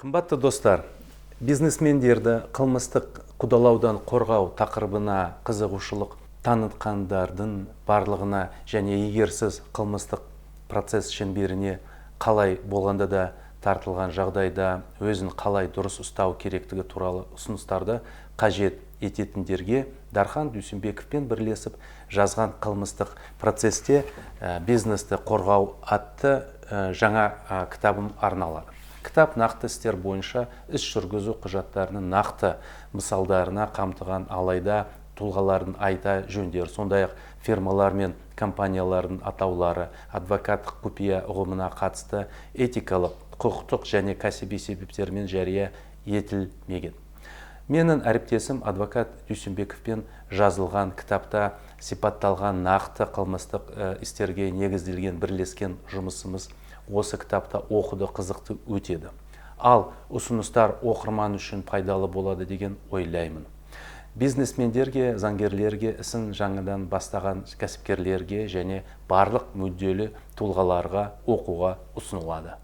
Қымбатты достар, бизнесмендерді қылмыстық қудалаудан қорғау тақырыбына қызығушылық танытқандардың барлығына және егер сіз қылмыстық процесс шеңберіне қалай болғанда да тартылған жағдайда өзін қалай дұрыс ұстау керектігі туралы ұсыныстарды қажет ететіндерге Дархан Дүйсенбековпен бірлесіп жазған «Қылмыстық процесте бизнесті қорғау» атты жаңа кітабым арналады. Кітап нақты істер бойынша іс жүргізу құжаттарының нақты мысалдарына қамтыған, алайда тұлғалардың айта жөндері, сондай ақ фирмалар мен компаниялардың атаулары адвокаттық құпия ұғымына қатысты этикалық, құқықтық және кәсіби себептермен жария етілмеген. Менің әріптесім адвокат Дүйсенбековпен жазылған кітапта сипатталған нақты қылмыстық істерге негізделген бірлескен жұмысымыз осы кітапта оқуды қызықты өтеді, ал ұсыныстар оқырман үшін пайдалы болады деген ойлаймын. Бизнесмендерге, заңгерлерге, ісін жаңадан бастаған кәсіпкерлерге және барлық мүдделі тұлғаларға оқуға ұсынылады.